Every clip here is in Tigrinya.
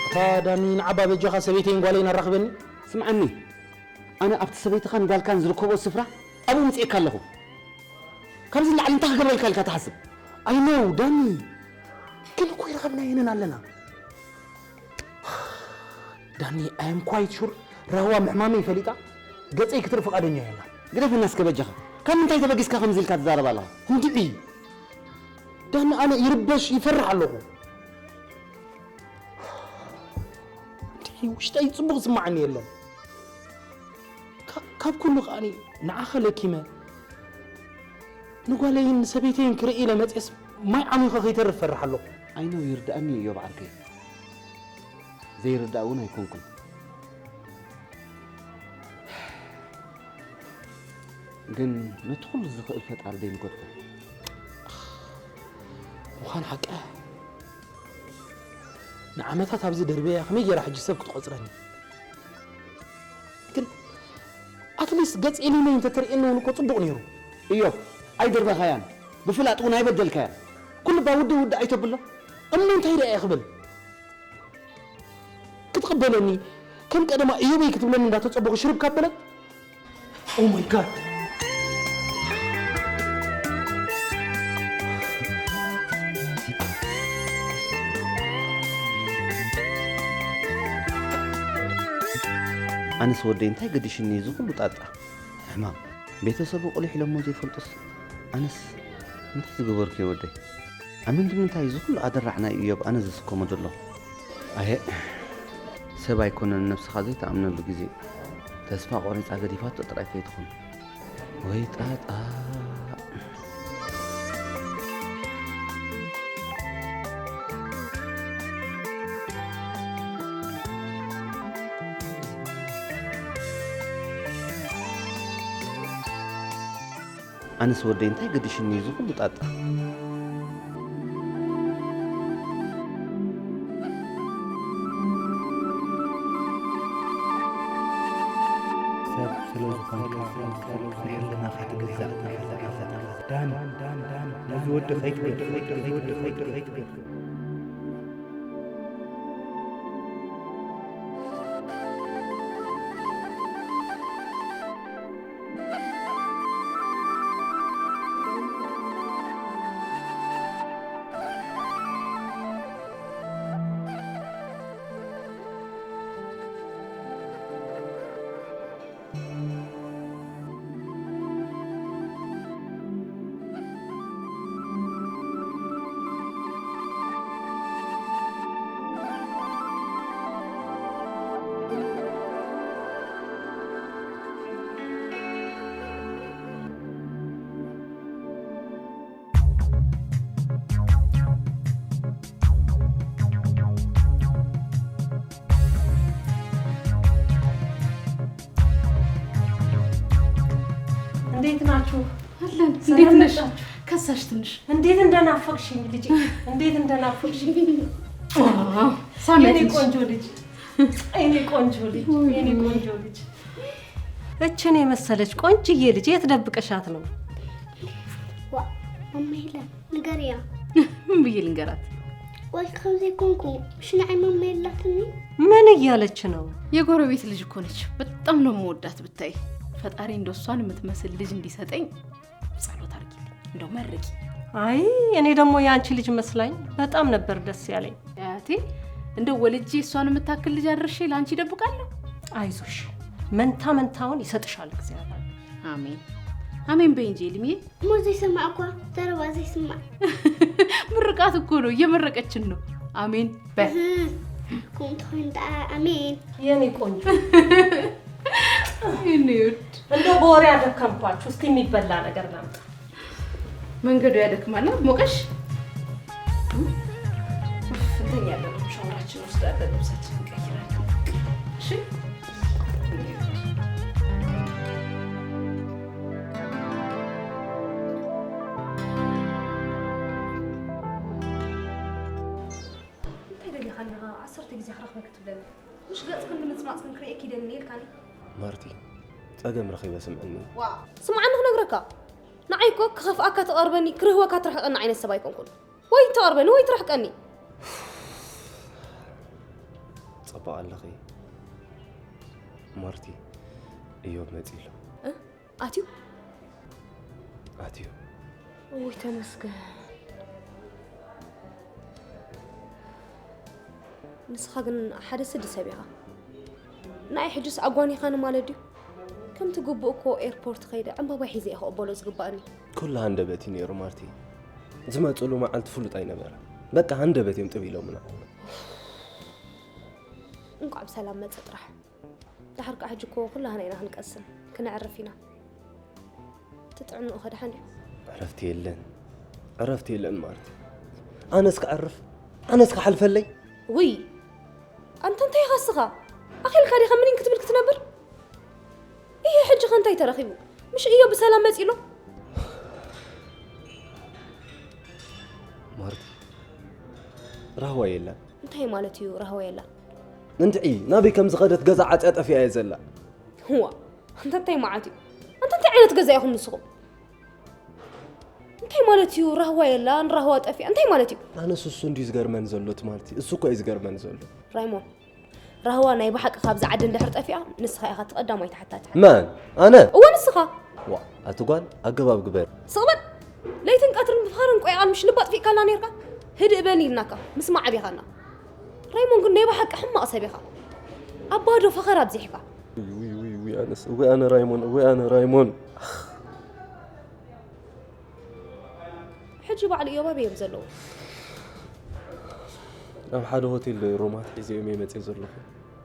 እታ ዳኒ ንዓባ በጃኻ ሰበይተይን ጓለይን ኣራኽበኒ። ስምዓኒ፣ ኣነ ኣብቲ ሰበይትኻን ጓልካን ዝርከብኦ ስፍራ ኣብኡ ምጽኤካ ኣለኹ። ካብዚ ንላዕሊ እንታይ ክገብረልካ ኢልካ ትሓስብ? I know ዳኒ፣ ግን እኮ ይረኸብና የንን ኣለና። ዳኒ፣ I am quite sure ራህዋ ምሕማመይ ፈሊጣ ገጸይ ክትርኢ ፍቓደኛ የላ። ግደፈና እስከ በጃኻ። ካብ ምንታይ ተበጊስካ ከምዚ ኢልካ ትዛረብ ኣለኻ? እንድዒ ዳኒ፣ ኣነ ይርበሽ ይፈርሕ ኣለኹ። እንድዒ ውሽጠይ ጽቡቕ ዝስምዓኒ የለን። ካ-፣ ካብ ኩሉ ከኣኒ ንዓኻ ለኪመ ንጓለይን ንሰበይተይን ክርኢ ኢለ መጽኤስ ማይ ዓሚኹ ከይተርፍ ፈርሕ ኣለኹ። I know ይርድኣኒ እዩ እዮብ ዓርከይ። ዘይርዳእ እውን ኣይኮንኩን። ግን ነቲ ኩሉ ዝኽእል ፈጣሪ ደይንገድፎ። ምዃን ሓቂ። ንዓመታት ኣብዚ ደርበያ ከመይ ገይራ ሕጂ ሰብ ክትቆጽረኒ? ግን ኣትሊስት ገጽ ኤሊነይ እንተተርእየኒ እውን እኮ ጽቡቕ ነይሩ። እዮብ፣ ኣይደርበኻያን፣ ብፍላጥ እውን ኣይበደልካያን። ኩሉ እባ ውድእ ውድእ ኣይተብሎ። እሞ እንታይ ደኣ እየ ክብል? ክትቕበለኒ፣ ከም ቀደማ እዮበይ ክትብለኒ እንዳተጸበኹ ሽርብ ካበለት? Oh my God! ኣነስ ወደይ እንታይ ገዲሽኒ እዚ ኩሉ ጣጣ? ሕማም። ቤተሰቡ ቁሊሕ ኢሎሞ ዘይፈልጡስ፣ ኣነስ እንታይ ዝገበርኩ እየ ወደይ? ኣመንቲ ምንታይ እዚ ኩሉ ኣደራዕ ናይ እዮብ ኣነ ዝስከሞ ዘለኹ? ኣየ፣ ሰብ ኣይኮነን ነብስኻ ዘይትኣምነሉ ግዜ። ተስፋ ቆሪጻ ገዲፋቶ ጥራይ ከይትኹን። ወይ ጣጣ። ኣነስ ወደይ እንታይ ገዲሽኒ እዚ ኩሉ ጣጣ? ሰብ ስለ ዝኾንካ ንሕልናኻ ትግዛእ። ዳን፣ ነዚ ወዲ ከይትገድፎ። እንዴት ናችሁ? አለን። ሰላም እንዴት ነሽ? መጣችሁ። ከሳሽ ትንሽ። እንዴት እንደናፈቅሽኝ ልጄ፣ እንዴት እንደናፈቅሽኝ። ዋው፣ ሳሚ የኔ ትንሽ። ቆንጆ ልጅ፣ የኔ ቆንጆ ልጅ፣ የኔ ቆንጆ ልጅ። እችን የመሰለች ቆንጅዬ ልጅ የት ደብቀሻት ነው? ዋ፣ እማ የለን። ንገርያ። ምን ብዬ ልንገራት? ወይ ከምዘይ ኮንኩ፣ እሺ፣ ንዓይ ማማ የላትኒ? ምን እያለች ነው? የጎረቤት ልጅ እኮ ነች። በጣም ነው የምወዳት ብታይ። ፈጣሪ እንደው እሷን የምትመስል ልጅ እንዲሰጠኝ ጸሎት አድርጊልኝ። እንደው መርቂ። አይ፣ እኔ ደግሞ የአንቺ ልጅ መስላኝ በጣም ነበር ደስ ያለኝ። አያቴ፣ እንደው ወልጄ እሷን የምታክል ልጅ አድርሼ ለአንቺ እደብቃለሁ? አይዞሽ፣ መንታ መንታውን ይሰጥሻል እግዚአብሔር። አሜን። አሜን በይ እንጂ ኤልሚዬ። እሞ ዘይሰማዕ እኳ ተረባ ዘይስማዕ። ምርቃት እኮ ነው፣ እየመረቀችን ነው። አሜን በይ። እህ፣ ከምኡ ተኾይኑ ደኣ ኣሜን። የኔ ቆንጆ። የኔ ውድ። እንደው በወሬ አደከምኳችሁ። እስቲ የሚበላ ነገር ላምጣ። መንገዱ ያደክማል። ሞቀሽ? ኡፍ፣ እንተኛለን። ሻወራችን እንወስዳለን፣ ልብሳችንን እንቀይራለን። እሺ? እንታይ ደሊኻ ኣለኻ? ዓሰርተ ግዜ ክረኽበኪ ትብለኒ። ምሽ ገጽክን ድምጽማጽክን ክርእየኪ ይደሊ ኢልካኒ። ማርቲ፣ ጸገም ረኺበ ስምዕኒ። ዋ፣ ስምዓኒ ክነግረካ። ንዓይ እኮ ክኸፍኣካ ትቐርበኒ፣ ክርህወካ ትርሕቐኒ ዓይነት ሰብ ኣይኮንኩን። ወይ ትቐርበኒ ወይ ትርሕቀኒ። ኣለኺ ማርቲ፣ እዮብ መጺ ኣሎ። እ? ኣትዩ? ኣትዩ። ውይ ተመስገን። ንስኻ ግን ሓደ ስዲ ሰብ ኢኻ። ንኣይ ሕጅስ ኣጓኒኻኒ ማለት ድዩ? ከምቲ ግቡእ እኮ ኤርፖርት ከይደ ዕምባባ ሒዘ እየ ክቕበሎ ዝግባእኒ። ኩሉ ሃንደበት እዩ ነይሩ ማርቲ። ዝመፅሉ መዓልቲ ፍሉጥ ኣይነበረ። በቃ ሃንደበት እዮም ጥብ ኢሎምና። እንኳዕ ብሰላም መፀ ጥራሕ። ድሓር ከዓ ሕጂ እኮ ኩላህና ኢና ክንቀስን፣ ክነዕርፍ ኢና። ትጥዕንኡ ከ ደሓን እዩ? ዕረፍቲ የለን፣ ዕረፍቲ የለን ማርቲ። ኣነስ ክዕርፍ፣ ኣነስ ክሓልፈለይ። ውይ ኣንተ እንታይ ኢኻ እስኻ? ኣኺልካ ዲኻ ምኒን ክትብል ክትነብር? ይሄ ሕጂ ከ እንታይ ተረኺቡ? ምሽ እዮ ብሰላም መጺሎ? ማርቲ፣ ራህዋ የለን። እንታይ ማለት እዩ ራህዋ የላን? እንድዒ ናበይ ከም ዝኸደት ገዛ ዓጽያ ጠፊኣ እየ ዘላ። እዋ ኣንተ እንታይ መዓት እዩ? ኣንተ እንታይ ዓይነት ገዛ ኢኹም ንስኹም? እንታይ ማለት እዩ ራህዋ የላን ራህዋ ጠፊኣ እንታይ ማለት እዩ? ኣነስ እሱ እንድዩ ዝገርመኒ ዘሎ ትማልቲ፣ እሱ እኮ እዩ ዝገርመኒ ዘሎ። ራይሞን ራህዋ ናይ ብሓቂ ካብዛ ዓዲ እንድሕር ጠፊኣ ንስኻ ኢኻ እቲ ቀዳማይ ተሓታቲ። መን? ኣነ? እወ ንስኻ። ዋ ኣቲ ጓል ኣገባብ ግበር። ስቕ በል። ለይትን ቀትርን ብፍቕርን ቆይቓን ምሽ ልባ ኣጥፊእካልና ኔርካ? ህድእ በል ኢልናካ ምስማዕ ኣቢኻና። ራይሞን ግን ናይ ብሓቂ ሕማቕ ሰብ ኢኻ። ኣብ ባዶ ፈኸራ ኣብዚሕካ። ውይ ውይ ውይ ውይ ኣነስ እወ ኣነ ራይሞን እወ ኣነ ራይሞን። ሕጂ ባዕሉ እዮብ ኣበይ እዮም ዘለዉ? ኣብ ሓደ ሆቴል ሮማት ሒዘዮም እየ መፅየ ዘለኹ።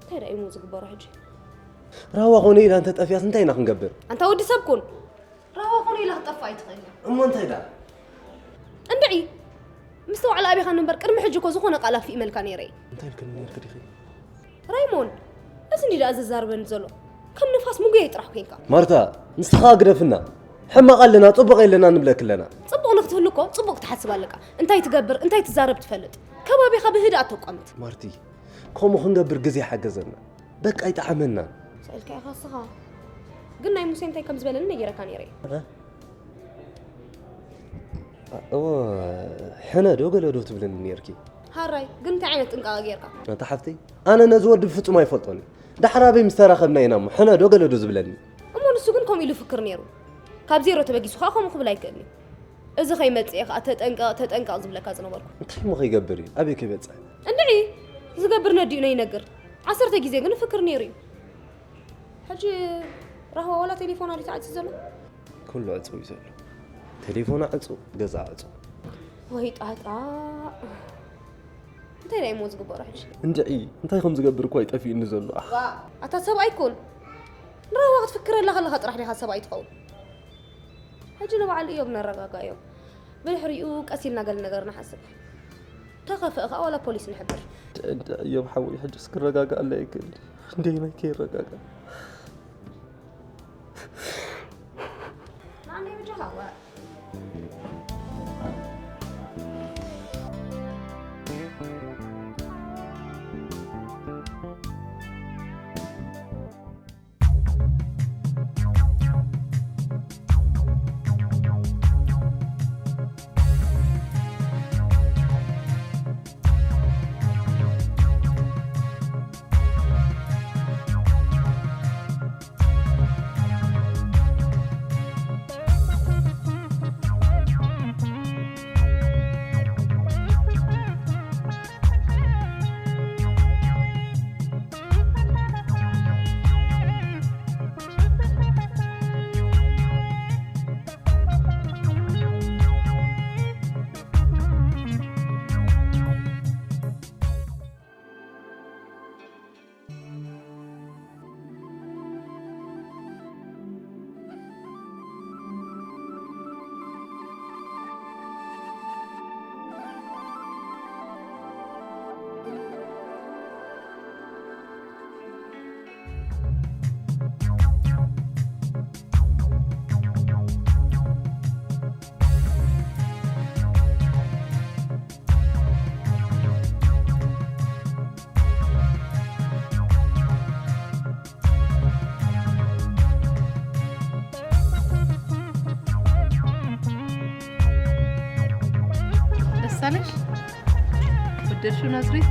እንታይ ደኣ እዩ እሞ ዝግበሮ ሕጂ? ራህዋ ኮነ ኢላ እንተጠፊኣስ እንታይ ኢና ክንገብር? ኣንታ ወዲ ሰብ ኩን። ራህዋ ኮነ ኢላ ክትጠፍእ ኣይትኽእልን እያ። እሞ እንታይ ደኣ? እንድዒ! ምስተዋዕለ ኣቢኻኒ እምበር ቅድሚ ሕጂ እኮ ዝኾነ ቃል ኣፍኢመልካ ነይረ እየ። እንታይ ኢልክኒ ነይርኪ ዲኺ? ራይሞን፣ እዚ እንዲ ደኣ ዘዛርበኒ ዘሎ። ከም ንፋስ ምጉያይ ጥራሕ ኮንካ። ማርታ፣ ንስኻ ግደፍና። ሕማቕ ኣለና፣ ጽቡቕ የለና ንብለኪ ኣለና። ጽቡቕ ንክትህሉ እኮ ጽቡቕ ክትሓስብ ኣለካ። እንታይ ትገብር፣ እንታይ ትዛረብ ትፈልጥ። ከባቢኻ ብህድኣት ተቋምት። ማርቲ፣ ከምኡ ክንገብር ግዜ ሓገዘና። በቃ ኣይጠዓመናን። ስእልካ ኢኻ እስኻ። ግን ናይ ሙሴ እንታይ ከም ዝበለኒ ነጊረካ ነይረ እየ። እ? እወ፣ ሕነ ዶ ገለ ዶ ትብለኒ ነይርኪ? ሃራይ፣ ግን እንታይ ዓይነት ጥንቃቐ ጌርካ? ኣታ ሓፍተይ፣ ኣነ ነዚ ወዲ ብፍጹም ኣይፈልጦን እየ። ዳሕር ኣበይ ምስ ተራኸብና ኢና እሞ ሕነ ዶ ገለ ዶ ዝብለኒ? እሞ ንሱ ግን ከምኡ ኢሉ ይፍክር ነይሩ። ካብ ዜሮ ተበጊሱ ኸኣ ከምኡ ክብል ኣይክእልን እዩ። እዚ ኸይመጽእ እየ ኸኣ ተጠንቀቕ፣ ተጠንቀቕ ዝብለካ ዝነበርኩ። እንታይ እሞ ኸይገብር እዩ? ኣበይ ከይበጽሕ? እንድዒ! ዝገብር ነዲኡ ነይነግር። ዓሰርተ ግዜ ግን ይፍክር ነይሩ እዩ። ሕጂ ራህዋ ዋላ ቴሌፎና ድዩ ተዓጽዩ ዘሎ? ኩሉ ዕጹው እዩ ዘሎ። ቴሌፎና ዕጹው፣ ገዛ ዕጹው። ወይ ጣጣ። እንታይ ደኣ እሞ ዝግበሮ ሕጂ? እንድዒ እንታይ ከም ዝገብር እኳ እዩ ጠፊኡኒ ዘሎ። ኣህ። ዋ፣ ኣታ ሰብኣይ ኩን። ንራህዋ ክትፍክረላ ከለኻ ጥራሕ ዲኻ ሰብኣይ ትኸውን? ሕጂ ንበዓል እዮብ ነረጋጋዮ። ብድሕሪኡ ቀስ ኢልና ገለ ነገር ንሓስብ። ተኸፍእ ከኣ ዋላ ፖሊስ ንሕብር። እንድዒ እዮብ ሓወይ ሕጂስ ክረጋግኣለይ ኣይክእል። ክንደየናይ ከይረጋጋእ? ደሳለሽ ወደድሽው ናዝሬት?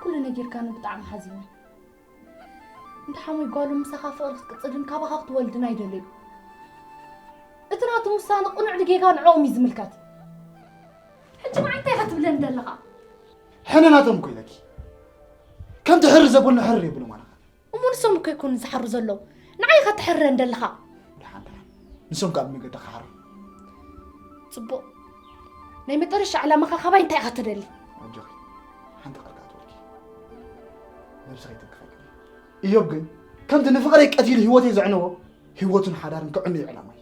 ኩሉ ነጊርካኒ ብጣዕሚ ሓዚነ። እንተ ሓሞይ ጓሉ ምሳኻ ፍቕሪ ክትቅጽልን ካባኻ ክትወልድን ኣይደለዩ። እቲ ናቱ ውሳነ ቅኑዕ ድጌጋ ንዕኦም እዩ ዝምልከት። ሕጂ ንዓይ እንታይ ኢኻ ትብለኒ ዘለኻ? ሕነ ናቶም እኮ ኢለኪ። ከምቲ ሕሪ ዘብሉ ሕሪ የብሉ ማለት። እሞ ንሶም እኮ ይኮኑ ዝሓሩ ዘለዉ። ንዓይ ኢኻ ትሕረን ዘለኻ። ደሓን ደሓን። ንሶም ካብ መገዲ ክሓሩ። ጽቡቕ። ናይ መጨረሻ ዕላማኻ ካባይ እንታይ ኢኻ ትደሊ? ኣጆኺ። ሓንቲ ቃል ክትወልኪ። ነብሲ ከይትንክፈኪ። እዮብ ግን ከምቲ ንፍቕረይ ቀቲሉ ህይወተይ ዘዕነዎ ህይወቱን ሓዳርን ክዕኑ እዩ ዕላማይ።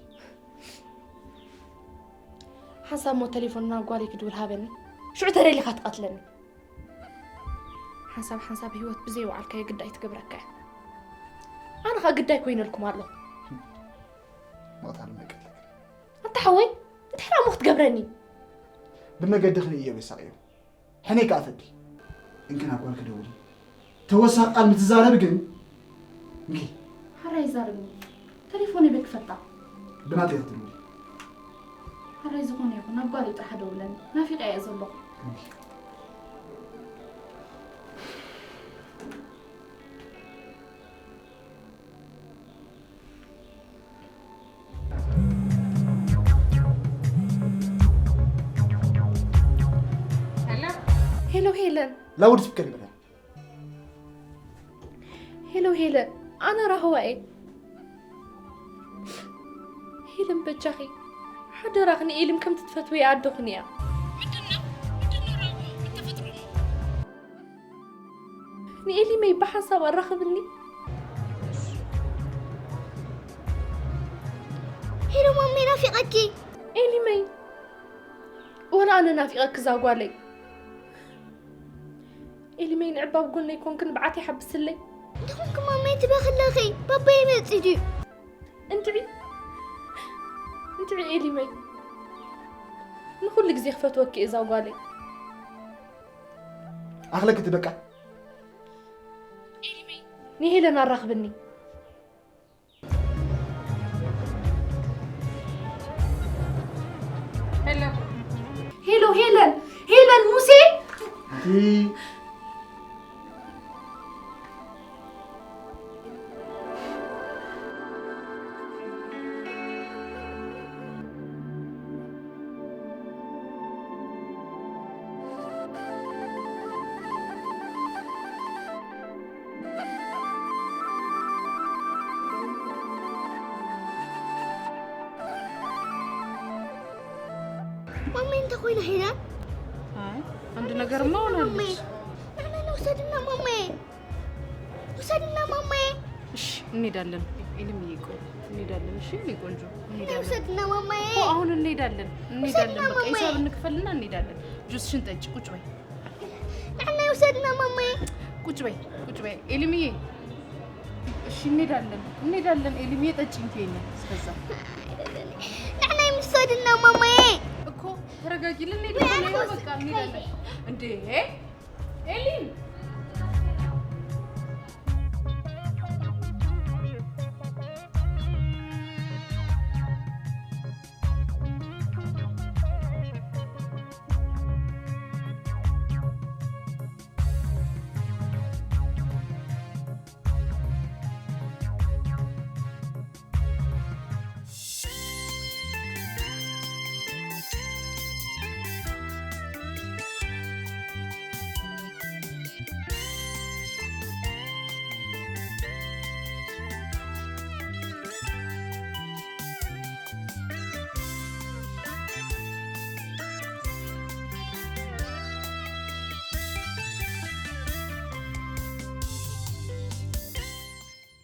ሓንሳብ እሞ ቴሌፎን ናብ ጓለይ ክድውል ሃበኒ። ሽዑ ተደሊኻ ትቐትለኒ። ሓንሳብ ሓንሳብ ህይወት ብዘይ ወዓልካዮ ግዳይ ትገብረካ እያ። ኣነ ኸኣ ግዳይ ኮይነልኩም ኣለኹ። ምቕታል መቀለክ። ኣንታ ሓወይ፣ እንታይ ደኣ እሞ ክትገብረኒ? ብመገዲ ክንእዮ በሳቕ እዩ። ሕነይ ከኣ ፈዲ። እንክን ኣብ ጓልኪ ደውሊ። ተወሳኺ ቃል ምትዛረብ ግን፣ እንኪ። ሓራይ ዛርብኒ። ቴሌፎን ይበክ ፈታ። ብናተይ ክትብሊ። ሓራይ ዝኾነ ይኹን፣ ናብ ጓለይ ጥራሕ ደውለኒ። ናፊቐ እየ ዘለኹ። እንኪ። ሄሎ። ሄሎ ሄለን። ላውድ ስፒከር ይበላ። ሄሎ ሄለን፣ ኣነ ራህዋ እየ። ሄለን በጃኺ ሓደራኺ ንኤሊም ከምቲ ትፈትውያ ኣደኹን እያ። ምንድን ነው? ምንድን ነው ራህዋ? ምን ተፈጥሮ ነው? ንኤሊመይ ብሓንሳብ ኣራኽብኒ። ሄሎ ማሜ ናፊቐኪ። ኤሊመይ፣ ወላ ኣነ ናፊቐኪ እዛ ጓለይ። ኤሊመይ ንዕባብ ጎነይ ኮንክን ብዓት ይሓብስለይ። እንተኾንክ ማሜ ትበኺ ኣለኺ፣ ባባይ መጺ ድዩ? እንትዒ፣ እንትዒ ኤሊመይ፣ ንኹሉ ግዜ ክፈትወኪ እዛ ጓለይ። ኣኽለኪ ትበቃ። ኤሊመይ፣ ንሄለን ኣራኽብኒ። ሄሎ። ሄሎ፣ ሄለን፣ ሄለን፣ ሙሴ። ኣቲ ማማይ እንተ ኮይና ሄና? ኣይ፣ ኣንድ ነገርማ ሆናለች። ንዓና ውሰድና ማማይ። ውሰድና ማማይ። እሺ፣ እንሄዳለን። ኤልምዬ፣ ቆይ፣ እንሄዳለን። እሺ፣ የኔ ቆንጆ፣ እንሄዳለን። ውሰድና ማማይ። እኮ አሁን እንሄዳለን። እንሄዳለን። ውሰድና በቃ ማማይ። ሂሳብ እንክፈልና እንሄዳለን። ጁስሽን ጠጪ፣ ቁጭ በይ። ንዓና ውሰድና ማማይ። ቁጭ በይ፣ ቁጭ በይ ኤልምዬ። እሺ፣ እንሄዳለን፣ እንሄዳለን። ኤልምዬ፣ ጠጪ እንትን እስከዛ። ንዓና ውሰድና ማማይ። እኮ ተረጋጊ፣ ልንሄድ ወይ እኮ ነው። አልኩት። በቃ እንሄዳለን። እንዴ ኤሊ!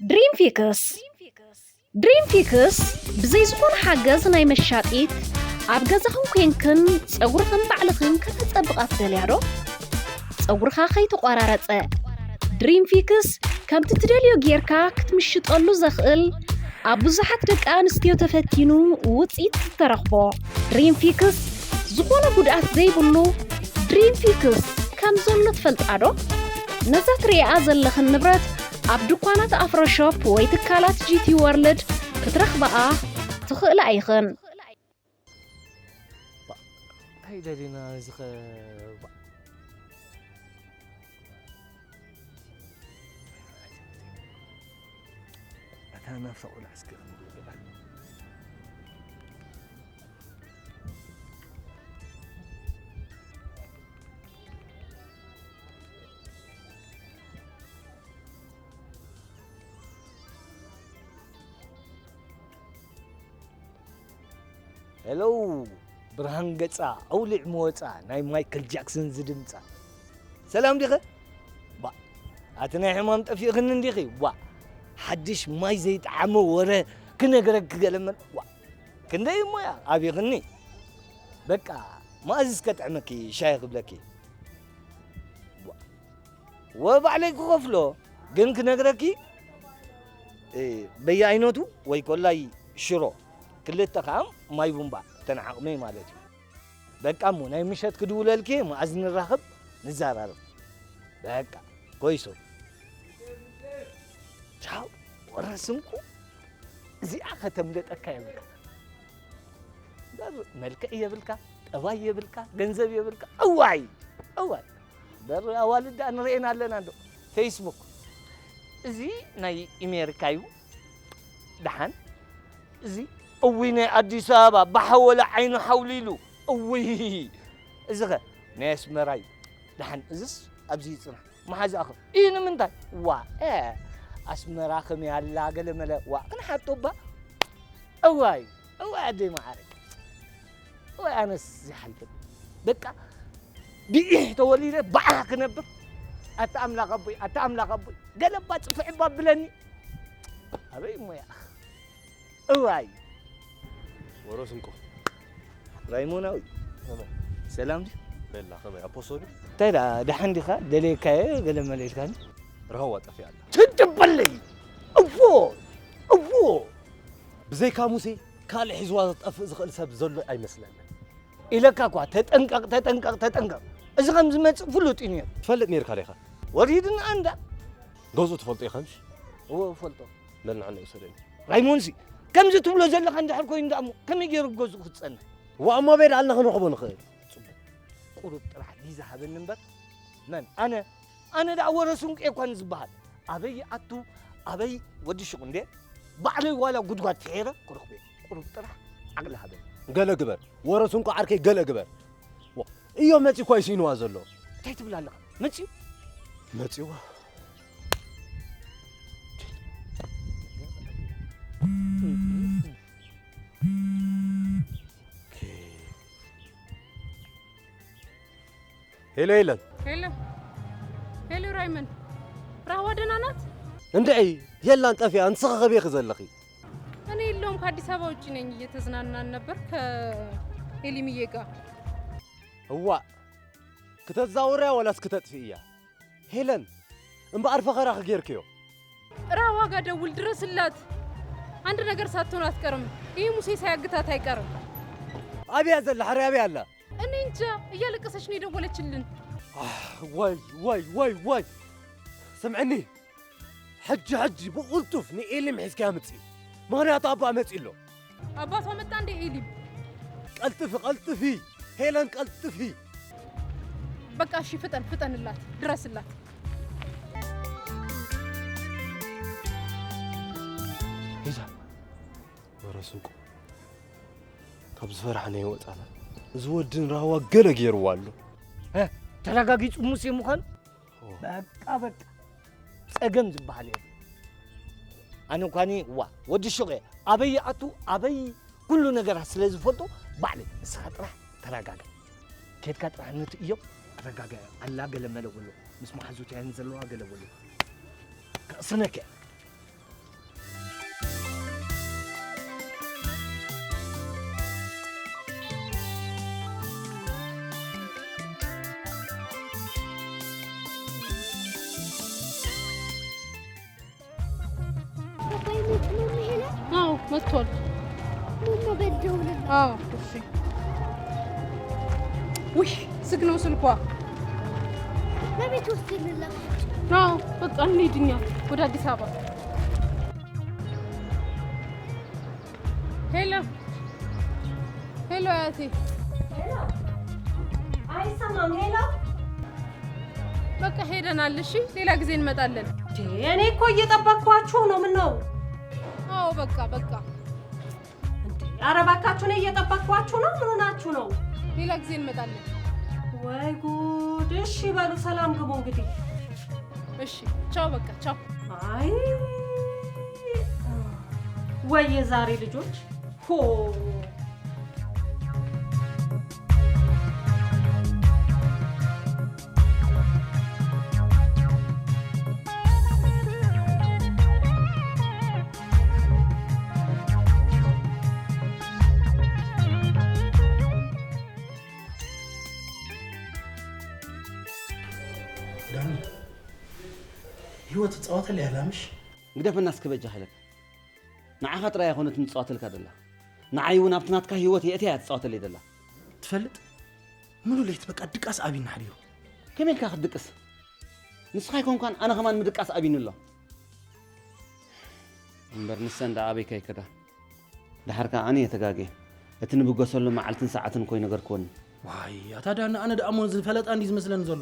ድሪም ፊክስ። ድሪም ፊክስ ብዘይ ዝኾነ ሓገዝ ናይ መሻጢት፣ ኣብ ገዛኽን ኮንክን ጸጉርኽን ባዕልኽን ከተጸብቓ ትደልያ ዶ? ጸጉርኻ ከይተቋራረጸ፣ ድሪም ፊክስ ከምቲ ትደልዮ ጌርካ ክትምሽጠሉ ዘኽእል፣ ኣብ ብዙሓት ደቂ ኣንስትዮ ተፈቲኑ ውጽኢት ዝተረኽቦ። ድሪም ፊክስ ዝኾነ ጉድኣት ዘይብሉ ድሪም ፊክስ ከም ዘሎ ትፈልጣ ዶ? ነዛ ትርእያ ዘለኽን ንብረት ኣብ ድኳናት ኣፍሮ ሾፕ ወይ ትካላት ጂ ቲ ወርልድ ክትረኽባኣ ትኽእላ ኢኽን። እንታይ ደሊና እዚ ኸ-፣ ኣነ ፈቑላ እስከ ክንብል። ሄሎ፣ ብርሃን ገጻ ኣውሊዕ መወጻ ናይ ማይክል ጃክሰን ዝድምጻ። ሰላም ዲኸ? ባ፣ ኣቲ ናይ ሕማም ጠፊእኽኒ እንዲኺ? ዋ፣ ሓድሽ ማይ ዘይጠዓመ ወረ ክነግረኪ ገለመል። ዋ፣ ክንደይ እሞያ ኣቢኽኒ። በቃ፣ መኣዝስ ከጥዕመኪ ሻሂ ክብለኪ። ዋ፣ ወባዕለይ ክኸፍሎ፣ ግን ክነግረኪ፣ እ፣ በየኣይነቱ ወይ ኮላይ ሽሮ፣ ክልተ ከኣ ማይ ቡምባ፣ እተን ዓቕመይ ማለት እዩ። በቃ እሞ ናይ ምሸት ክድውለልኪ፣ መኣዝ ንራኸብ፣ ንዘራረብ። በቃ፣ ኮይሶ። ቻው፣ ወረስንኩ፣ እዚኣ ከተምለጠካ የብልካ። በር መልክዕ የብልካ፣ ጠባይ የብልካ፣ ገንዘብ የብልካ። እዋይ፣ እዋይ። በር ኣዋልድ ደኣ ንርእየን ኣለና እንዶ። ፌስቡክ። እዚ ናይ ኣሜሪካ እዩ። ደሓን። እዚ እውይ ናይ ኣዲስ ኣበባ ብሓወለ ዓይኑ ሓውሊሉ። እውይ። እዚ ኸ ናይ ኣስመራ እዩ። ደሓን። እዝስ ኣብዚ ይጽናሕ። መሓዛእኸ? እዩ ንምንታይ? ዋ፣ እ፣ ኣስመራ ከመይ ኣላ ገለ መለ። ዋ፣ ክንሓቶ እባ። እዋይ፣ እዋይ ኣደይ መዓረይ። እዋይ ኣነስ ዝሓልፈት። በቃ ብኢሕ ተወሊደ ብዓሕ ክነብር። ኣታ ኣምላኽ ኣቦይ፣ ኣታ ኣምላኽ ኣቦይ። ገለ እባ ጽፍዕ እባ ብለኒ። ኣበይ እሞ ይኣኽ? እዋይ። ወሮ ስንቆ። ራይሞናዊ። ከመይ? ሰላም ድዩ? በላ፣ ከመይ? ኣፖሶ ድዩ? እንታይ ደኣ፣ ደሓን ዲኻ? ደልየካየ ገለ መለ ኢልካኒ? ራህዋ ጠፊኣ ኣላ። ትድበለይ! እዎ! እዎ! ብዘይካ ሙሴ፣ ካልእ ሒዝዋ ዝጠፍእ ዝኽእል ሰብ ዘሎ ኣይመስለንን። ኢለካ እኳ፣ ተጠንቀቕ፣ ተጠንቀቕ፣ ተጠንቀቕ። እዚ ከም ዝመጽእ ፍሉጥ እዩ ነይሩ። ትፈልጥ ነይርካ ዲኻ? ወሪድና እንዳ። ገዝኡ ትፈልጦ ኢኻ ምሽ? እዎ፣ እፈልጦ። በል ንዓና ይውሰደኒ። ራይሞንሲ፣ ከምዚ ትብሎ ዘለኻ እንድሕር ኮይኑ ደኣ እሞ፣ ከመይ ገይሩ ገዝኡ ክትጸንሕ? ዋእ እሞ ኣበይ ደኣ ኢልና ክንረኽቦ ንኽእል? ጽቡቕ። ቁሩብ ጥራሕ ቪዛ ሃበኒ እምበር። መን? ኣነ? ኣነ ደኣ ወረ ስንቄ እኳ ንዝበሃል። ኣበይ ይኣቱ፣ ኣበይ ወዲ ሹቕ እንዴ? ባዕለይ ዋላ ጉድጓድ ፍሒረ ክረኽቦ እየ። ቁሩብ ጥራሕ ዓቕሊ ሃበኒ። ገለ ግበር። ወረ ስንቆ ዓርከይ ገለ ግበር። ዋ፣ እዮ መጺኡ እኳ እዩ ስኢንዋ ዘሎ። እንታይ ትብል ኣለኻ? መጺኡ? መጺኡ? ሄሎ ሄለን። ሄሎ። ሄሎ ራይመን። ራህዋ ደህና ናት? እንድዒ፣ ሄላን ጠፊኣ፣ ንስኺ ከበይ ኢኺ ዘለኺ? እኔ የለሁም፣ ከአዲስ አበባ ውጭ ነኝ፣ እየተዝናናን ነበር ከኤሊምዬ ጋር። እዋእ፣ ክተዛውርያ ወላስ ክተጥፍእያ? ሄለን፣ እምበኣር ፈኸራኺ ጌርክዮ። ራህዋ ጋ ደውል፣ ድረስላት። አንድ ነገር ሳትሆን አትቀርም። ይህ ሙሴ ሳያግታት አይቀርም። ኣበይ እያ ዘላ? ሕራይ ኣበይ ኣላ? እኔ እንጃ፣ እያለቀሰች ነው የደወለችልን። ኣህ፣ ዋይ፣ ዋይ፣ ዋይ፣ ዋይ። ስምዕኒ፣ ሕጂ፣ ሕጂ ብቕልጡፍ ንኤሊም ሒዝካያ ምጺ። ምኽንያቱ ኣባኣ መጺኡ ኣሎ። ኣባቷ መጣ እንደ ኤሊም? ቀልጥፊ፣ ቀልጥፊ፣ ሄለን ቀልጥፊ። በቃ እሺ፣ ፍጠን፣ ፍጠንላት፣ ድረስላት። ሂዛ፣ ወረ ስንቁ፣ ካብ ዝፈራሕናዮ ወጻና። እዚ ወዲ ንራህዋ ገለ ገይርዋ ኣሎ። እ፣ ተረጋጊጹ ሙሴ ምዃኑ? ኦ። በቃ፣ በቃ። ጸገም ዝበሃል የለን። ኣነ እኳኒ፣ ዋ፣ ወዲ ሹቕ እየ። ኣበይ ይኣቱ፣ ኣበይ ኩሉ ነገራት ስለ ዝፈልጦ፣ ባዕለይ፣ ንስኻ ጥራሕ ተረጋጋእ። ኬድካ ጥራሕ ነቲ እዮም ኣረጋጋእ። ኣላ ገለ መለ በሎ። ምስ መሓዙት እየን ዘለዋ ገለ በሎ። ከቕስነከ። አዎ መጥቷል። አዎ እሺ። ውይ ዝግ ነው ስልኳ። ለቤት ወስደን እንላክ። አዎ በቃ እንሂድ እኛ ወደ አዲስ አበባ። ሄሎ ሄሎ፣ አያቴ። ሄሎ፣ አይሰማም። ሄሎ። በቃ ሄደናል። እሺ፣ ሌላ ጊዜ እንመጣለን። እንዴ፣ እኔ እኮ እየጠበቅኳችሁ ነው። ምን ነው? አዎ በቃ በቃ። ኧረ እባካችሁ፣ እኔ እየጠበቅኳችሁ ነው። ምን ሆናችሁ ነው? ሌላ ጊዜ እንመጣለን። ወይ ጉድ! እሺ በሉ፣ ሰላም ግቡ እንግዲህ። እሺ ቻው፣ በቃ ቻው። አይ ወይ የዛሬ ልጆች ሆ ዳኒ፣ ህይወት ትጻወተላ እያ ምሽ? ግደፈና እስከ በጃ ሓይለካ። ንዓኻ ጥራይ ኣይኮነትን ትጻወተልካ ደላ፣ ንዓይ እውን ኣብቲ ናትካ ህይወት የእትያ እያ ትጻወተለይ ደላ። ትፈልጥ፣ ምሉ ለይቲ በቃ ድቃስ ኣብይና ሓዲሩ። ከመይ ኢልካ ክትድቅስ? ንስኻ ኣይኮንካን ኣነ ከማን ምድቃስ ኣብይኒ ኣሎ። እምበር ንሰን ደኣ ኣበይ ከይከዳ? ደሓር ከኣ ኣነ እየ ተጋግየ። እቲ ንብገሰሉ መዓልትን ሰዓትን እኮ ኣይነገርክወኒ። ዋይ ኣታ ዳኒ፣ ኣነ ደኣ እሞ ዝፈለጣ እንዲ ዝመስለኒ ዘሎ።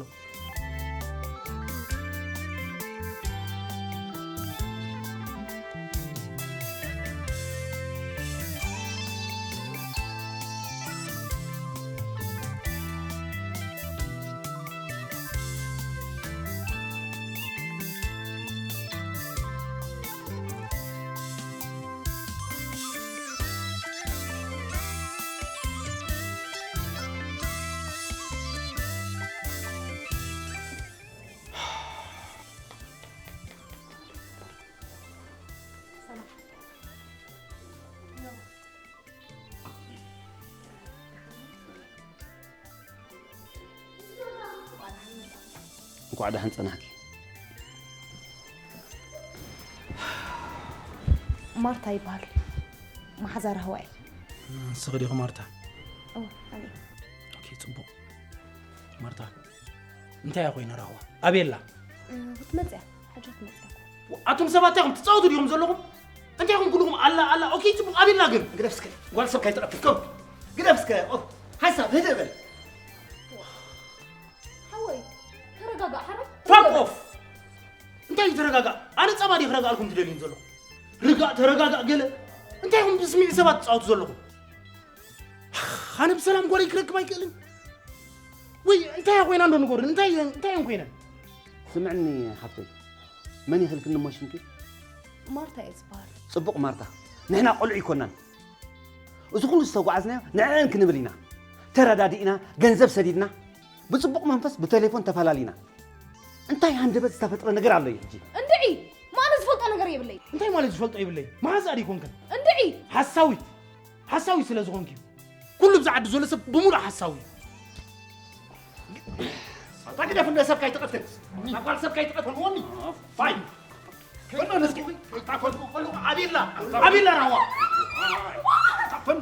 እንኳዕ ደሓን ጸናሕኪ። ማርታ ይበሃል። መሓዛ ራህዋ እየ። ንስኺ ዲኹ ማርታ? እወ፣ ኣነ እየ። ኦኬ፣ ጽቡቕ። ማርታ፣ እንታይ እያ ኮይና ራህዋ? ኣቤላ? እ፣ ክትመጽእ እያ። ሕጂ ክትመጽእ እያ። ኣቱም ሰባት እንታይ ኢኹም ትጻወቱ ዲኹም ዘለኹም? እንታይ ኢኹም ኩልኹም ኣላ፣ ኣላ? ኦኬ፣ ጽቡቕ። ኣቤላ ግን? ግደፍ እስከ። ጓል ሰብ ካይትቐትል። ከም ግደፍ እስከ። ኦ፣ ሓሳብ ህድእ በል። ሓወይ፣ ተረጋጋእ፣ ሓራይ። ፋክ ኦፍ። እንታይ እዩ ተረጋጋእ? ኣነ ጸባ ድየ ክረጋኣልኩም ትደልዩን ዘለኹም? ርጋእ፣ ተረጋጋእ ገለ። እንታይ ኢኹም ብስሚዒት ሰባት ትጻወቱ ዘለኹም? ኣነ ብሰላም ጓለይ ክረክብ ኣይክእልን? ወይ እንታይ እያ ኮይና እንዶ ንገሩን? እንታይ፣ እንታይ እየን ኮይነን? ስምዕኒ ሓፍተይ፣ መን ይኽልክኒ እሞ ሽምኪ? ማርታ እየ ዝበሃል። ጽቡቕ ማርታ፣ ንሕና ቆልዑ ኣይኮናን። እዚ ኩሉ ዝተጓዓዝናዮ ንዕአን ክንብል ኢና። ተረዳዲእና፣ ገንዘብ ሰዲድና፣ ብጽቡቕ መንፈስ ብቴሌፎን ተፈላሊና። እንታይ ሃንደበት ዝተፈጥረ ነገር ኣሎ እዩ ሕጂ? እንድዒ! ማነ ዝፈልጦ ነገር የብለይ። እንታይ ማለት ዝፈልጦ የብለይ? መሓዛ ዲኮንክን? እንድዒ! ሓሳዊት! ሓሳዊት ስለ ዝኾንኪ እዩ። ኩሉ ብዛ ዓዲ ዘሎ ሰብ ብምሉእ ሓሳዊ እዩ። ኣታ ግደፍ እንደ ሰብ ካይትቐትል። ኣታ ጓል ሰብ ካይትቐትል። ወኒ። ፋይ። ከሎ ነስኪ። ኣታ ከሎ፣ ከሎ፣ ኣቢላ። ኣቢላ ራዋ። ኣታ ከሎ።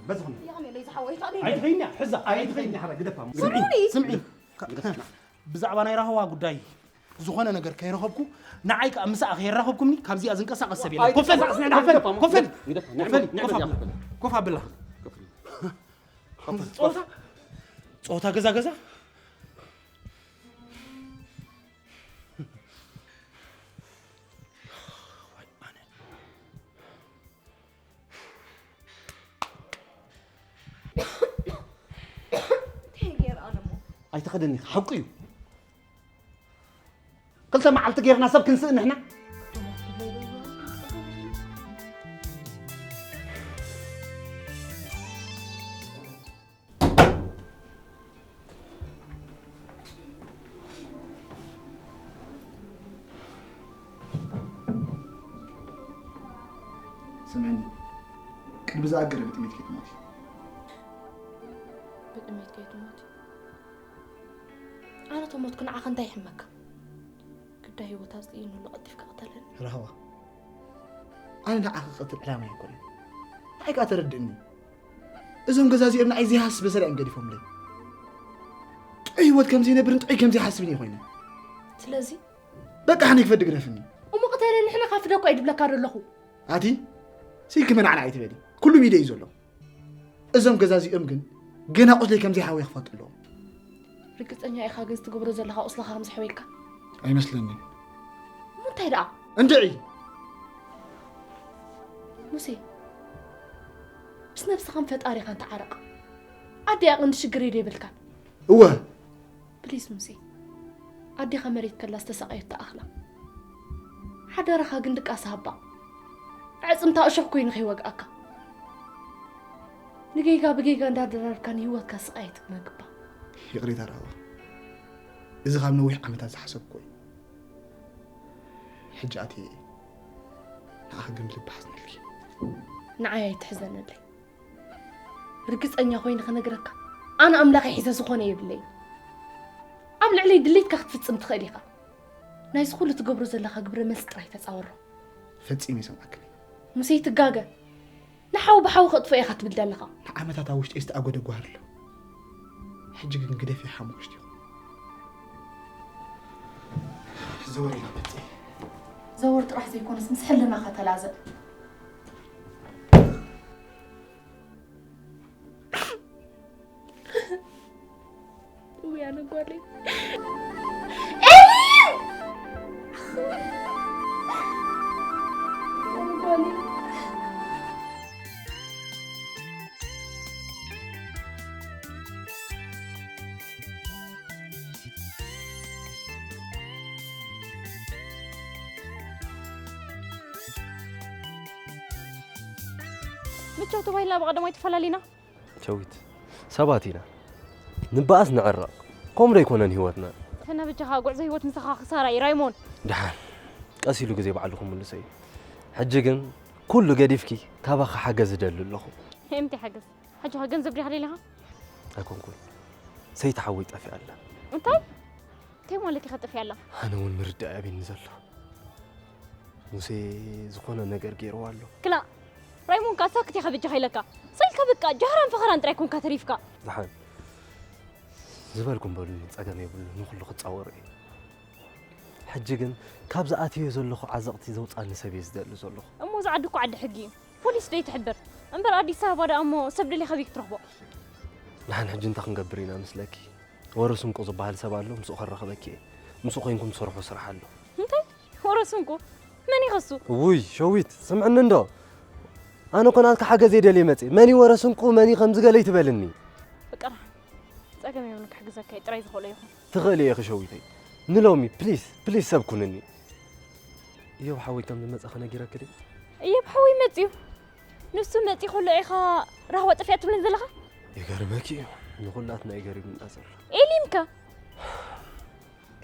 በዚ ኹን። ያሜለይ ዝሓወይ ታዲያ። ኣይትኸይኒ፣ ሕዛ። ኣይትኸይኒ፣ ሓራ ግደፋ። ስምዑኒ። ስምዒ። ብዛዕባ ናይ ራህዋ ጉዳይ ዝኾነ ነገር ከይረኸብኩ፣ ንዓይ ከኣ ምስኣ ከይራኸብኩምኒ፣ ካብዚኣ ዝንቀሳቐስ ሰብ የለን። ኮፍ በል፣ ኮፍ በል፣ ኮፍ በል። ኮፍ በል፣ ኮፍ ኣብላ። ጸወታ፣ ጸወታ ገዛ ገዛ። እንታይ ገይረ ኣነ እሞ? ኣይተኸደኒ፣ ሓቁ እዩ። ክልተ መዓልቲ ጌርና ሰብ ክንስእ ንሕና። ስምዕኒ፣ ቅድሚ ዝኣገረ ብጥሜት ከይትሞት እዩ። ብጥሜት ከይትሞት እዩ። ኣነ ተሞትኩ ንዓኻ እንታይ ይሕመካ? ግዳ ህይወት ኣጽልኢኒ ኣሎ ቀልጢፍካ ቅተለኒ። ራህዋ፣ ኣነ ንዓኻ ክቐትል ዕላማ ኣይኮነን። ንዓይ ከኣ ተረድእኒ። እዞም ገዛ እዚኦም ንዓይ ዘይሃስብ መሰል እዮም ገዲፎምለይ። ጥዑይ ህይወት ከም ዘይነብርን ጥዑይ ከም ዘይሓስብን እየ ኮይነ። ስለዚ በቃ ሓኒ ክፈዲ ግደፍኒ። እሞ ቅተለኒ፣ ንሕና ካብ ፍደኮ እየ ድብለካ ዘለኹ። ኣቲ ስኢልኪ መናዕና ኣይትበሊ። ኩሉ ብኢደይ እዩ ዘሎ። እዞም ገዛ እዚኦም ግን ገና ቁስለይ ከም ዘይሓወየ ክፈልጡ ኣለዎም። ርግጸኛ ኢኻ ግን ዝትገብሮ ዘለኻ ቁስልኻ ከም ዝሕወየካ? ኣይመስለንን። እሞ እንታይ ደኣ? እንድዒ! ሙሴ፣ ምስ ነብስኻን ፈጣሪኻን ተዓረቕ። ኣደ እያ ቀንዲ ሽግር እዩ ዶ ይብልካን? እወ። ፕሊስ ሙሴ፣ ኣዴኻ መሬት ከላ ዝተሳቐየት ተኣኽላ። ሓደራኻ ግን ድቃስ ሃባ። ኣዕጽምታ እሾኽ ኮይኑ ከይወግኣካ። ንጌጋ ብጌጋ እንዳደራርካ ንህይወትካ ስቓይ ኣይትመግባ። ይቕሬታ ራህዋ። እዚ ካብ ነዊሕ ዓመታት ዝሓሰብኩዎ እዩ። ሕጂ ኣትየ እየ። ንዓኺ ግን ብልቢ ሓዝነልኪ። ንዓይ ኣይትሕዘነለይ። ርግጸኛ ኮይነ ክነግረካ፣ ኣነ ኣምላኸይ ሒዘ ዝኾነ የብለይን። ኣብ ልዕለይ ድሌትካ ክትፍጽም ትኽእል ኢኻ። ናይዚ ኩሉ ትገብሮ ዘለኻ ግብረ መልሲ ጥራይ ተጻወሮ። ፈጺመ ይሰምዓክን እየ። ሙሴ ትጋገ። ንሓው ብሓው ከጥፍኦ ኢኻ ትብል ዘለኻ። ንዓመታት ኣብ ውሽጠይ ዝተኣጎደ ጓህሪ ኣሎ። ሕጂ ግን ግደፊ ሓሙኽሽቲ። ዘወር ኢና መጽእ። ዘወር ጥራሕ ዘይኮነስ ምስ ሕልናኻ ተላዘብ። ውይ ኣነ ጓለይ። ምቸው ተባሂልና ብቐደማይ ተፈላሊና። ሸዊት፣ ሰባት ኢና። ንበኣስ ንዕረቕ። ከምኡ ዶ ኣይኮነን ህይወትና? ተና በጃኻ፣ ጉዕዞ ህይወት ምሳኻ ክሳራ እዩ ራይሞን። ደሓን፣ ቀስ ኢሉ ግዜ ባዕሉ ክምልሶ እዩ። ሕጂ ግን ኩሉ ገዲፍኪ ካባኺ ሓገዝ እደሊ ኣለኹ። እንታይ ሓገዝ? ሕጂ ኸ ገንዘብ ዲኻ ደሊኻ? ኣይኮንኩን። ሰይቲ ሓወይ ጠፊኣ ኣላ። እንታይ? እንታይ ማለት ኢኻ ጠፊኣ ኣላ? ኣነ እውን ምርዳእ ኣብኒ ዘሎ። ሙሴ ዝኾነ ነገር ገይርዋ ኣሎ። ክላ፣ ራይሞን ከኣ ሳክት ኢኻ በጃኻ ኢለካ። ሳይልካ በቃ ጃህራን ፈኸራን ጥራይ ኮንካ ተሪፍካ። ደሓን ዝበልኩም በሉኒ፣ ጸገም የብሉን፣ ንኹሉ ክጻወሮ እየ። ሕጂ ግን ካብዚ ኣትዮ ዘለኹ ዓዘቕቲ ዘውጻኒ ሰብ እየ ዝደሊ ዘለኹ። እሞ እዚ ዓዲ እኮ ዓዲ ሕጊ እዩ። ፖሊስ ዶ ይትሕብር? እምበር ኣዲስ ኣበባ ደኣ እሞ ሰብ ደሊኻ ኣበይ ክትረኽቦ? ንሓን ሕጂ እንታይ ክንገብር ኢና መስለኪ? ወረ ስንቁ ዝበሃል ሰብ ኣሎ፣ ምስኡ ከራኽበኪ እየ። ምስኡ ኮይንኩም ትሰርሑ ስራሕ ኣሎ። እንታይ? ወረ ስንቁ? መን እዩ ከሱ? ውይ፣ ሸዊት፣ ስምዕኒ እንዶ። ኣነ እኮ ናትካ ሓገዝ እየ ደልየ መጽየ። መን እዩ ወረ ስንቁ፣ መን እዩ ከምዚ ገለ ይትበልኒ? በቃ፣ ጸገም የብሉን፣ ክሕግዘካ እየ፣ ጥራይ ዝኽእሎ ይኹን። ትኽእሊ ኢኺ ሸዊተይ። ንሎሚ፣ ፕሊስ፣ ፕሊስ ሰብ ኩንኒ። እዮብ ሓወይ ከም ዝመጸ ክነጊረኪ ድየ? እዮብ ሓወይ መጽዩ? ንሱ መጺ ከሎ ኢኻ ራህዋ ጠፊኣ ትብለን ዘለኻ? ይገርመኪ እዩ። ንኹላትና እዩ ገሪሙና ዘሎ። ኤሊምከ?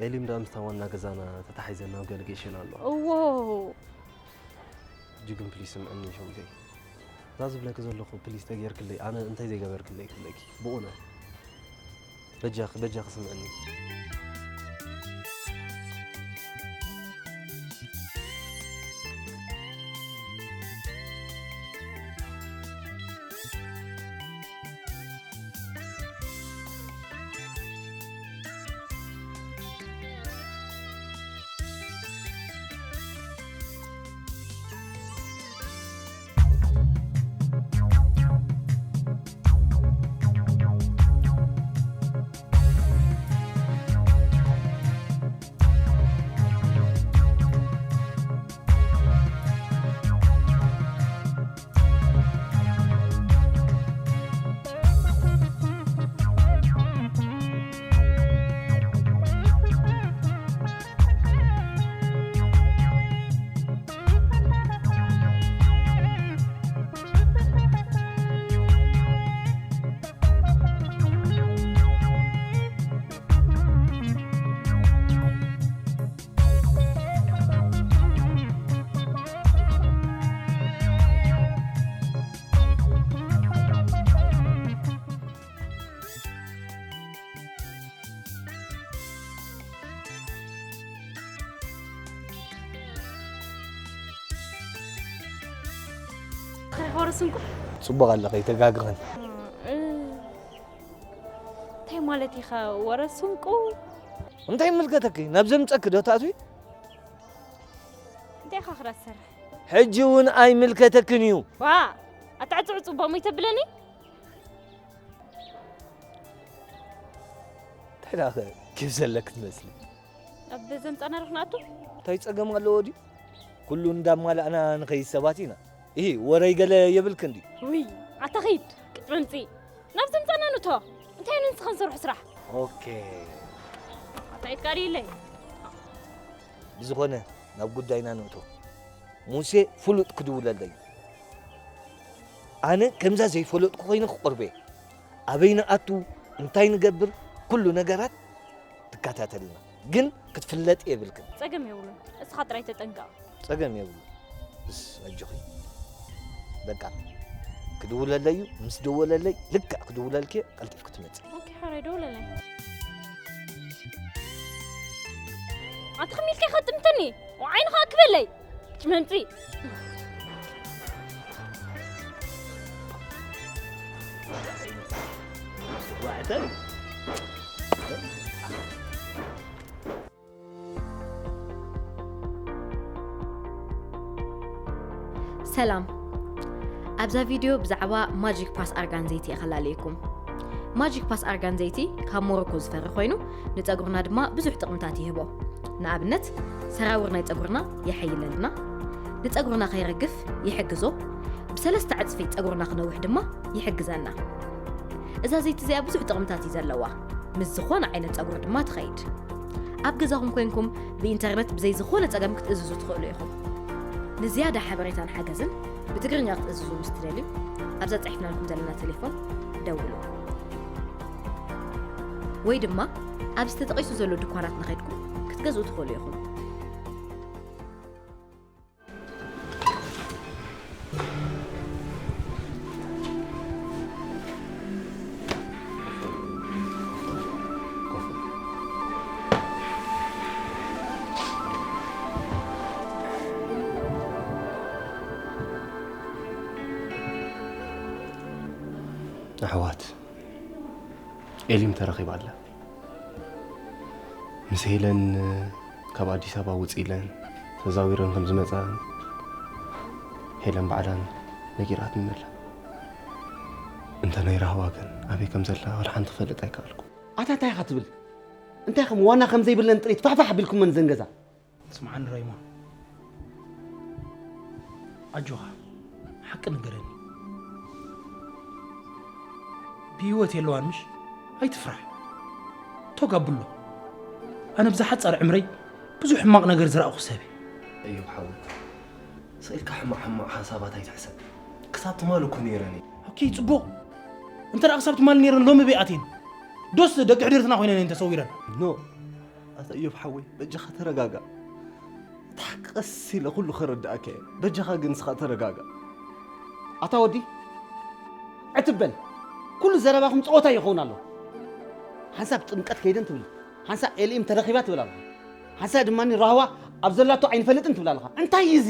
ኤሊም ደኣ ምስታ ዋና ገዛና ተታሒዘ ናብ ገለ ጌሸና ኣሎ። እዎ። ሕጂ ግን ፕሊስ ስምዕኒ ሸዊተይ። እዛ ዝብለኪ ዘለኹ ፕሊስ ተጌርክለይ፣ ኣነ እንታይ ዘይገበርክለይ ክብለኪ። ብእውነት። በጃኺ፣ በጃኺ ስምዕኒ። እንታይ ወረ ስንቁ? ጽቡቕ ኣለኺ፣ ኣይተጋግኽን። እ፣ እንታይ ማለት ኢኻ ወረ ስንቁ? እንታይ ይምልከተኪ? ናብ ዘምጸኪ ዶ ትኣትዊ? እንታይ ኢኻ ክራ ትሰርሕ? ሕጂ እውን ኣይምልከተክን እዩ። ዋ፣ ኣታ ዕጹዕ ጽቡቕ ሞይተ ብለኒ? እንታይ ደኣ ኬፍ ዘለኪ ትመስሊ? ኣብ ዘምጻና ዶ ክንኣቱ? እንታይ ጸገም ኣለዎ ድዩ? ኩሉ እንዳማላእና ንኸይድ ሰባት ኢና። ይህ ወረይ ገለ የብልክ እንዲ። ውይ፣ ኣታ ኺድ፣ ቅጭ መምጺ። ናብ ዘምጻና ንቶ። እንታይ ንስኻ ንሰርሖ ስራሕ? ኦኬ። ኣታ ኢድካ ድይለይ? ብዝኾነ ናብ ጉዳይና ንእቶ። ሙሴ ፍሉጥ ክድውለለይ እዩ። ኣነ ከምዛ ዘይፈለጥኩ ኮይነ ክቆርበ። ኣበይ ንኣቱ፣ እንታይ ንገብር፣ ኩሉ ነገራት ትከታተልና። ግን ክትፍለጥ የብልክን። ጸገም የብሉን። እስኻ ጥራይ ተጠንቀቕ። ጸገም የብሉ። እስ ኣጆኺ። በቃ ክድውለለይ እዩ። ምስ ደወለለይ ልክዕ ክድውለልኪ ቀልጢፍ ክትመጽ። ኦኬ ሓራይ ደውለለይ። ኣቲ ክሚልከ ከጥምተኒ። ወዓይንኻ ክበለይ። ጭመምጺ። ሰላም። ኣብዛ ቪድዮ ብዛዕባ ማጂክ ፓስ ኣርጋን ዘይቲ እየ ከላለየኩም። ማጂክ ፓስ ኣርጋን ዘይቲ ካብ ሞሮኮ ዝፈሪ ኮይኑ ንጸጉርና ድማ ብዙሕ ጥቕምታት ይህቦ። ንኣብነት ሰራውር ናይ ጸጉርና የሐይለልና፣ ንጸጉርና ከይረግፍ ይሕግዞ፣ ብሰለስተ ዕጽፊ ጸጉርና ክነውሕ ድማ ይሕግዘና። እዛ ዘይቲ እዚኣ ብዙሕ ጥቕምታት እዩ ዘለዋ። ምስ ዝኾነ ዓይነት ጸጉሪ ድማ ትኸይድ። ኣብ ገዛኹም ኮይንኩም ብኢንተርነት ብዘይ ዝኾነ ጸገም ክትእዝዙ ትኽእሉ ኢኹም። ንዝያዳ ሓበሬታን ሓገዝን ብትግርኛ ክትእዝዙ ምስ ትደልዩ ኣብዛ ጸሒፍናልኩም ዘለና ቴሌፎን ደውሉ። ወይ ድማ ኣብዚ ተጠቒሱ ዘሎ ድኳናት ንኸድኩም ክትገዝኡ ትኽእሉ ኢኹም። ኣሕዋት ኤሊም ተረኺባ ኣላ። ምስ ሄለን ካብ ኣዲስ ኣበባ ውፅ ኢለን ተዛዊረን ከም ዝመፃን ሄለን ባዕላን ነጊራትኒ ኣላ። እንተ ናይ ራህዋ ግን ኣበይ ከም ዘላ ወላ ሓንቲ ክፈልጥ ኣይከኣልኩ። ኣታ እንታይ ኢኻ ትብል? እንታይ ከም ዋና ከም ዘይብለን ጥሪት ፋሕፋሕ ኣቢልኩመን ዘን ገዛ። ስምዓኒ ራይሞን፣ ኣጆኻ፣ ሓቂ ንገረኒ። ብህይወት የለዋን ምሽ? ኣይትፍራሕ። ቶግ ኣብሎ። ኣነ ብዛ ሓጻር ዕምረይ ብዙሕ ሕማቕ ነገር ዝረኣኹ ሰብ እየ። እዮብ ሓወይ፣ ስቕ ኢልካ ሕማቕ ሕማቕ ሓሳባት ኣይትሕሰብ። ክሳብ ትማል እኮ ነይረን እየ። ኦኬ፣ ጽቡቕ። እንተ ደኣ ክሳብ ትማል ነይረን ሎሚ በይ ኣትየን? ዶስ ደቂ ሕድርትና ኮይነን እየን ተሰዊረን? ኖ፣ ኣታ እዮብ ሓወይ፣ በጃኻ ተረጋጋእ። እታ ሓቂ ቀስ ኢለ ኩሉ ከረድኣካ እየ። በጃኻ ግን ንስኻ ተረጋጋእ። ኣታ ወዲ፣ ዕትብ በል። ኩሉ ዘረባኹም ጸወታ ይኸውን ኣሎ። ሓንሳብ ጥምቀት ከይደን ትብል፣ ሓንሳብ ኤልኢም ተረኺባ ትብል ኣለኻ። ሓንሳብ ድማ ራህዋ ኣብ ዘላቶ ኣይንፈልጥን ትብል ኣለኻ። እንታይ እዩ እዚ?